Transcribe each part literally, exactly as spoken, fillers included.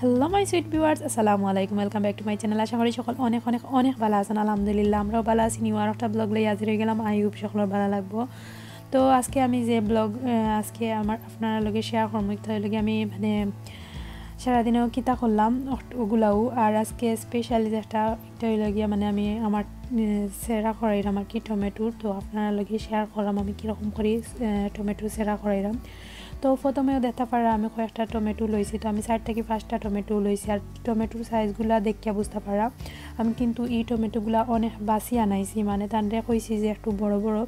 Hello my sweet viewers, আসসালামু আলাইকুম, welcome back to my channel। আশা করি সকল অনেক অনেক অনেক ভালা আছইন। আলহামদুলিল্লাহ, আমরাও ভালা আছি। নিউ আর একটা ব্লগ লইয়া হাজির অই গেলাম। I hope সকলর ভালা লাগবো। তো আজকে আমি যে ব্লগ, আহ, আজকে আমার আপনারার লগে শেয়ার করমু, একটা অইলো গিয়া আমি মানে সারাদিনেও কিতা করলাম অট-, ওগুলাও। আর আজকে স্পেশালি একটা, একটা অইলো গিয়া মানে আমি আমার, আহ, সেরা করাইরাম আর কি টমেটোর। তো আপনারার লগে শেয়ার করলাম আমি কীরকম করি, আহ, টমেটো সেরা করাইরাম। তো প্রথমেও দেখতা পাররা আমি কয়েকটা টমেটো লইছি, তো আমি চাইর থাকি পাঁচটা টমেটো লইছি। আর টমেটোর সাইজগুলা দেখিয়া বুঝতা পাররা আমি কিন্তু ই টমেটোগুলা অনেক বাছি আনাইছি, মানে তানরে কইছি যে একটু বড় বড়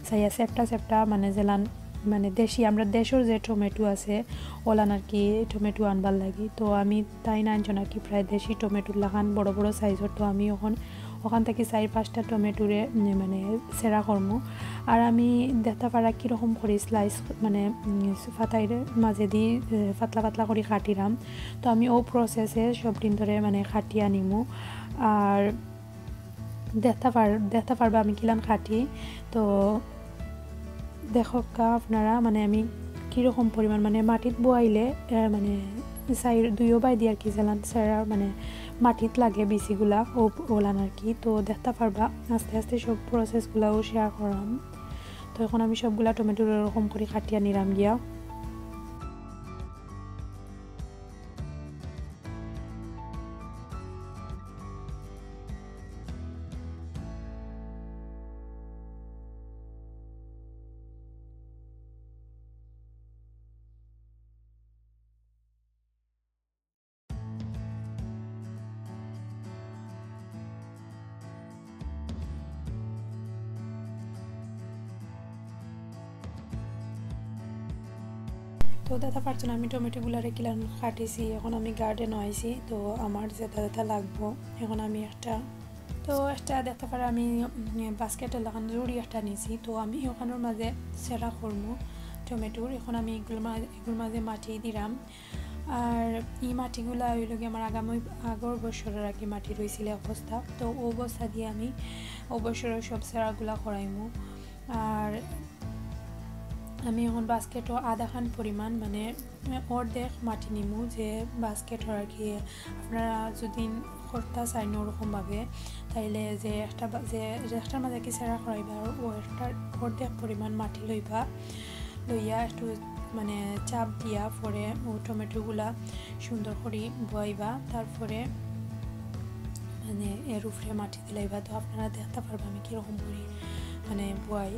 চাইয়া সেপটা সেপটা, মানে যেলান মানে দেশি, আমরার দেশর যে টমেটো আছে ওলান আর কি টমেটো আনবার লাগি। তো আমি তাইন আনছইন আর কি প্রায় দেশি টমেটোর লাখান বড় বড় সাইজর। তো আমি অখন অখান থাকি চাইর পাঁচটা টমেটোরে, উম, মানে সেরা করমু। আর আমি দেখতা পাররা কীরকম করি স্লাইস মানে, উম, ফাতাইর মাঝেদি, এ, পাতলা পাতলা করি কাটিরাম। তো আমি অউ প্রসেসে সবটিন ধরে মানে কাটিয়া নিমু। আর দেখতা পার-, দেখতা পারবা আমি কিলান কাটি। তো দেখউক্কা আপনারা, মানে আমি কীরকম পরিমাণ মানে মাটিত বওয়াইলে, এ, মানে চাইর দুইও বায়দি আর কি যেলান সেরা মানে মাটিত লাগে বিচিগুলা, ও ওলান আর কি। তো দেখতা পারবা আস্তে আস্তে সব প্রসেসগুলাও শেয়ার করাম। তো অখন আমি সবগুলা টমেটো এরকম করি কাটিয়া নিরাম গিয়া। তো দেখতা পারছইন আমি টমেটোগুলারে কিলান কাটিছি। অখন আমি গার্ডেনো আইছি, তো আমার যেটা যেটা লাগবো অখন আমি একটা, তো একটা দেখতা পাররা আমি, উম, বাস্কেটর লাখান জুড়ি একটা নিছি। তো আমি অখানর মাঝে সেরা করমু টমেটোর। অখন আমি এগুর মা-, এগুর মাঝে মাটি দিরাম। আর ই মাটিগুলা অইলো গিয়া আমার আগামী, আগর বছরর আর কি মাটি রইছিল অবস্থা, তো অউ অবস্থা দিয়া আমি অউ বছরর সব সেরাগুলা করাইমু। আর আমি অখন বাস্কেটো আধাখান পরিমাণ মানে অর্ধেক মাটি নিমু, যে বাস্কেটর আর কি আপনারা যদি করতা চাইন ওরকমভাবে, তাইলে যে একটা বা-, যে, যে একটার মাঝে কি সেরা করাইবা, অউ একটার অর্ধেক পরিমাণ মাটি লইবা, লইয়া একটু মানে চাপ দিয়া পরে অউ টমেটোগুলা সুন্দর করি বওয়াইবা, তারপরে মানে এর উপরে মাটি দিলাইবা। তো আপনারা দেখতা পারবা আমি কীরকম করি মানে বওয়াই।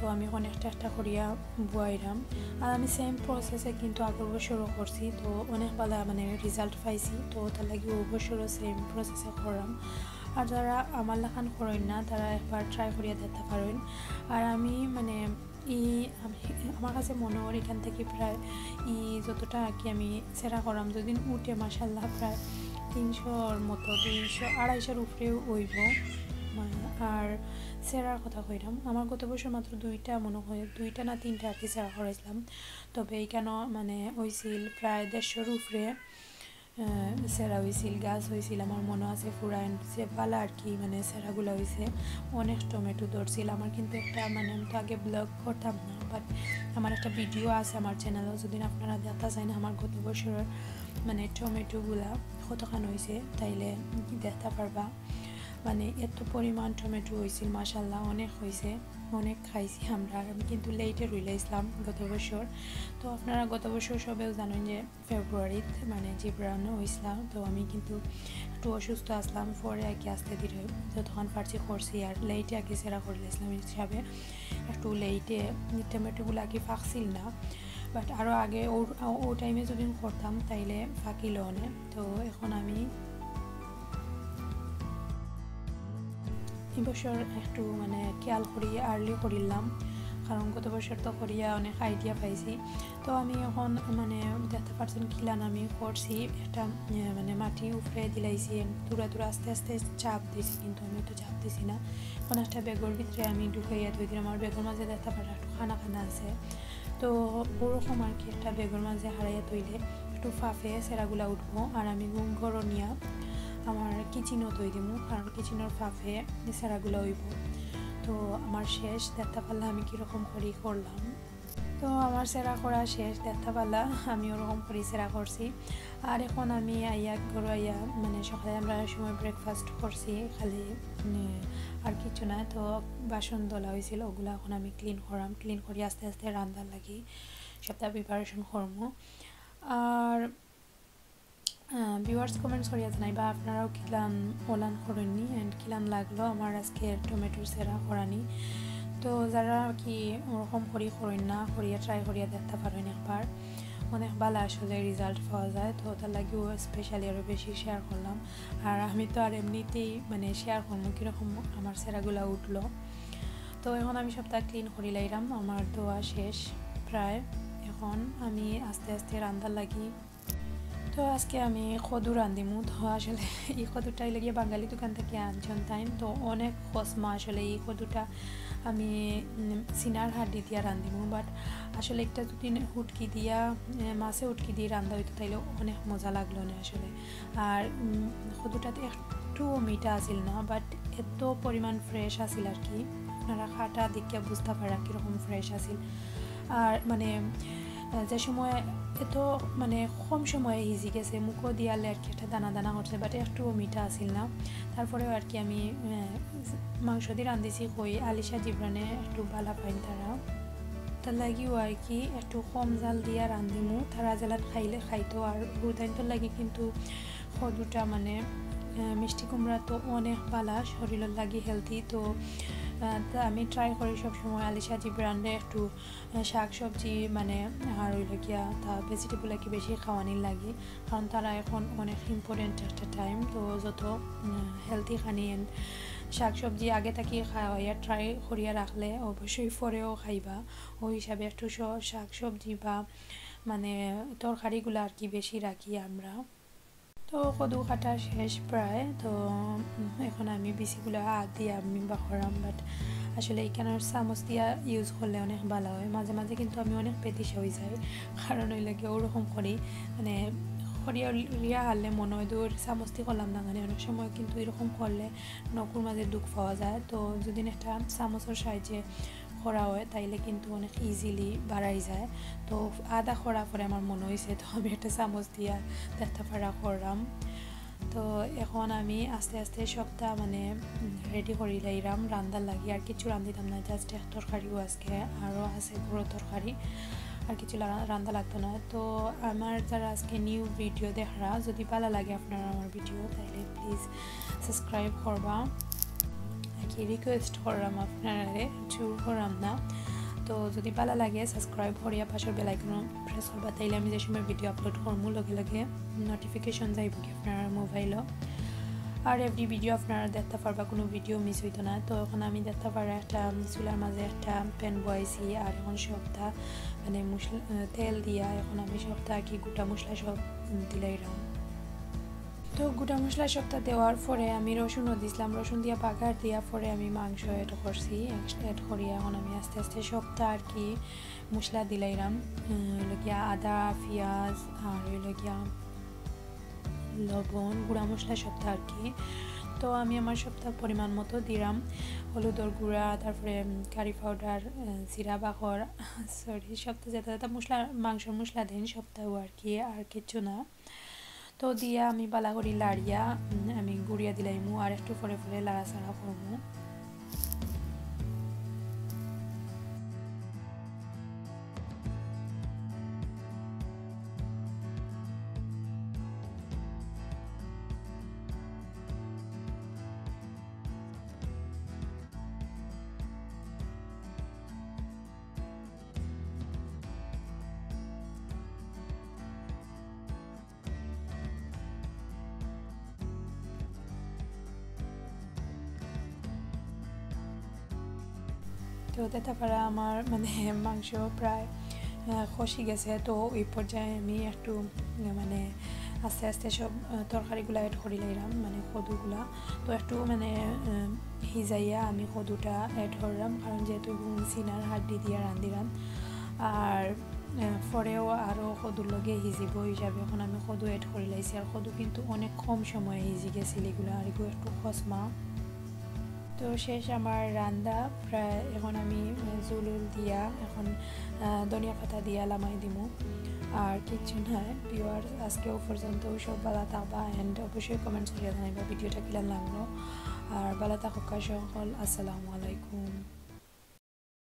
তো আমি অখন একটা একটা করিয়া বওয়াইরাম। আর আমি সেম প্রসেসে কিন্তু আগর বছরও করছি, তো অনেক ভালা মানে রেজাল্ট পাইছি। তো তার লাগি অউ বছরও সেম প্রসেসে কররাম। আর যারা আমার লাখান করইন না, তারা একবার ট্রাই করিয়া দেখতা পারইন। আর আমি মানে ই, আমি, আমার কাছে মনে অর এখান থাকি প্রায় ই যতটা আর কি আমি সেরা করাম, যদি উঠে মাশাআল্লাহ প্রায় তিনশোর মতো, দুইশো, আড়াইশোর উপরেও অইবো। মা-, আর সেরার কথা কইরাম, আমার গত বছর মাত্র দুইটা মনে অয়, দুইটা না তিনটা আর কি সেরা করাইছিলাম। তবে ইখানো মানে অইছিল প্রায় দেড়শোর উপরে, আহ, সেরা অইছিল, গাছ অইছিল, আমার মনে আছে পুরা, and যে ভালা আর কি মানে সেরাগুলা অইছে, অনেক টমেটো ধরছিল। আমার কিন্তু একটা মানে আমি তো আগে ব্লগ করতাম না, বাট আমার একটা ভিডিও আছে আমার চ্যানেলো, যদি আপনারা দেখতা চাইন আমার গত বছরর মানে টমেটোগুলা কতখান অইছে, তাইলে দেখতা পারবা। মানে এত পরিমাণ টমেটো অইছিল, মাশাআল্লাহ, অনেক অইছে, অনেক খাইছি আমরা। আর আমি কিন্তু লেটে রুইলাইছিলাম গত বছর। তো আপনারা গত বছর সবেও জানইন যে ফেব্রুয়ারিত মানে জিব্রানো অইছিলাম, তো আমি কিন্তু একটু অসুস্থ আছলাম। পরে আর কি আস্তে ধীরে যতখান পারছি করছি, আর লেটে আর কি সেরা করিলাইছিলাম হিসাবে একটু লেটে টমেটোগুলা আর কি পাকছিল না, বাট আরও আগে ও, ও টাইমে যদি করতাম তাইলে পাকিল অনে। তো অখন আমি এই বছর একটু মানে খেয়াল করি আর্লি করিলাম, কারণ গত বছর তো করিয়া অনেক আইডিয়া পাইছি। তো আমি অখন মানে দেখতা পারছইন কিলান আমি করছি, একটা, আহ, মানে মাটি উপরে দিলাইছি, and থুড়া থুড়া আস্তে আস্তে চাপ দিছি, কিন্তু আমি তো চাপ দিছি না। অখন একটা ব্যাগর ভিতরে আমি ঢুকাইয়া থই দিলাম। আমার ব্যাগর মাঝে দেখতা পাররা একটু খানা খানা আছে, তো ওরকম আর কি একটা ব্যাগর মাঝে হারাইয়া থইলে একটু ফাফে সেরাগুলা উঠবো। আর আমি ঘরো নিয়া আমার কিচেনো থই দিমু, কারণ কিচেনর ফাফে সেরাগুলা অইবো। তো আমার শেষ, দেখতা পারলা আমি কীরকম করি করলাম। তো আমার সেরা করা শেষ, দেখতা পারলা আমি ওরকম করি সেরা করছি। আর এখন আমি আইয়া, ঘরো আইয়া, মানে, সকালে আমরা সময় breakfast করছি, খালি, মানে, আর কিচ্ছু না। তো বাসন ধোলা হয়েছিল, ওগুলা এখন আমি clean করাম, clean করি আস্তে আস্তে রান্নার লাগি সবটা preparation করমু। আর আহ, viewers comments করিয়া জানাইবা আপনারাও কিলান ওলান করইননি and কিলান লাগলো আমার আজকে টমেটোর সেরা করানি। তো যারা আর কি ওরকম করি করইন না, করিয়া try করিয়া দেখতা পারইন একবার, অনেক ভালা আসলে result পাওয়া যায়। তো তার লাগিও specially আরও বেশি share করলাম। আর আমি তো আর এমনিতেই মানে share করমু কীরকম আমার সেরাগুলা উঠলো। তো এখন আমি সবটা clean করি লাইরাম, আমার ধোয়া শেষ প্রায়। এখন আমি আস্তে আস্তে রান্নার লাগি। তো আজকে আমি কদু রান্ধিমু। তো আসলে এই কদুটা অইলো গিয়া বাঙালি দোকান থাকি আনছন তাইন। তো অনেক খসমা আসলে এই কদুটা। আমি, উম, সিনার হাড্ডি দিয়া রান্ধিমু, but আসলে একটা যদি হুটকি দিয়া, এ, মাছে হুটকি দিয়া রান্ধা হইতো তাইলে অনেক মজা লাগলো না আসলে। আর, উম, কদুটাতে একটু মিঠা আছিল না, but এত পরিমাণ fresh আছিল আর কি। আপনারা কাটা দেখিয়া বুঝতা পারা কিরকম fresh আছিল। আর মানে, আহ, যে সময় এত মানে কম সময়ে হিজি গেছে, মুখো দিয়ালে আর কি একটা দানা দানা করছে, but একটুও মিঠা আছিল না। তারপরেও আর কি আমি, আহ, মাংস দি রান্ধিছি কই, আলিশা জিবরানে একটু ভালা পাইন তারা, তার লাগিও আর কি একটু কম জাল দিয়া রান্ধিমু। তারা জালাত খাইলে খাইতো, আর হুদাইন্তর লাগি কিন্তু কদুটা মানে, আহ, মিষ্টি কুমড়া তো অনেক ভালা, শরীরর লাগি healthy। তো, আহ, তা আমি try করি সবসময় আলিশা জিবরানরে একটু শাক সবজি মানে আর অইলো গিয়া তা vegetable আর কি বেশি খাওয়ানির লাগি, কারণ তারা এখন অনেক important একটা time। তো যত, উম, healthy খানি and শাক সবজি আগে থাকি খাওয়াইয়া try করিয়া রাখলে অবশ্যই পরেও খাইবা। ওই হিসাবে একটু স-, শাক সবজি বা মানে তরকারিগুলা আর কি বেশি রাখি আমরা। তো কদু কাটা শেষ প্রায়। তো, উম, এখন আমি বিচিগুলা হাত দিয়া আমি বাখরাম, but আসলে এখানে চামচ দিয়া use করলে অনেক ভালা হয়। মাঝে মাঝে কিন্তু আমি অনেক পেতিসা হয়ে যাই, কারণ অইলো গিয়া ওরকম করি, মানে, করিয়া রিয়া হারলে মনে হয় দূর চামচ দি করলাম না, মানে অনেক সময় কিন্তু এরকম করলে নখর মাঝে দুখ পাওয়া যায়। তো যদি একটা চামচর সাহায্যে করা হয়, তাইলে কিন্তু অনেক easily বাড়াই যায়। তো আদা করা পরে আমার মনে হইছে, তো আমি একটা চামচ দিয়া দেখতা পারা করলাম। তো এখন আমি আস্তে আস্তে সবটা মানে, উম, ready করি লাইরাম রান্ধার লাগি। আর কিছু রান্ধিতাম না, just এক তরকারিও আজকে, আরও আছে গুঁড়ো তরকারি, আর কিছু লা-, রান্ধা লাগতো না। তো আমার যারা আজকে new video দেখরা, যদি ভালা লাগে আপনারা আমার video, তাইলে please subscribe করবা। আর কি request করলাম আপনারারে, জোর করলাম না। তো যদি ভালা লাগে subscribe করিয়া পাশের bell icon press করবা, তাইলে আমি যে সময় video upload করমু লগে লগে notification যাইব কি আপনার মোবাইলও। আর every video আপনারা দেখতে পারবা, কোনো video miss হইতো না। তো এখন আমি দেখতে পারা একটা, উম, চুলার মাঝে একটা pan বয়াইছি, আর এখন সবটা মানে মশলা, আহ, তেল দিয়া এখন আমি সবটা কি গোটা মশলা সব, উম, দিলাইরাম। তো গোটা মশলা সবটা দেওয়ার পরে আমি রসুনও দিছিলাম, রসুন দিয়া বাগার দিয়া পরে আমি মাংস add করছি। Add করিয়া এখন আমি আস্তে আস্তে সবটা আর কি মশলা দিলাইরাম, উম, অইলো গিয়া আদা, পিঁয়াজ আর অইলো গিয়া লবণ, গুঁড়া মশলা সবটা আর কি। তো আমি আমার সবটা পরিমাণ মতো দিলাম, হলুদর গুঁড়া, তারপরে, উম, curry powder, আহ, জিরা বাখর, sorry, সবটা যেটা যেটা মশলা, মাংসর মশলা দেন সবটাও আর কি, আর কিচ্ছু না। তো দিয়া আমি ভালা করি লাড়িয়া, উম, আমি গুড়িয়া দিলাইমু, আর একটু পরে পরে লাড়াচাড়া করমু। তো দেখতা পারা আমার মানে মাংস প্রায়, আহ, কষি গেছে। তো ওই পর্যায়ে আমি একটু, আহ, মানে আস্তে আস্তে সব, আহ, তরকারিগুলা add করি লাইলাম, মানে কদুগুলা। তো একটু মানে, আহ, হিজাইয়া আমি কদুটা add করলাম, কারণ যেহেতু সিনার হাড্ডি দিয়া রান্ধিলাম। আর, আহ, পরেও আরও কদুর লগে হিজিব হিসাবে এখন আমি কদু add করি লাইছি। আর কদু কিন্তু অনেক কম সময়ে হিজি গেছিল এগুলা, আর এগুলো একটু খসমা। তো শেষ আমার রান্দা, প্রায় এখন আমি, আহ, জুলুল দিয়া, এখন, আহ, ধনিয়া পাতা দিয়া লামাই দিমু। আর কিচ্ছু নাই ভিউয়ার্স, আজকেও পর্যন্ত সব ভালা থাকবা and অবশ্যই কমেন্টস করিয়া জানাইবা ভিডিওটা কিলান লাগলো। আর ভালা থাকউক্কা সকল, আসসালামু আলাইকুম।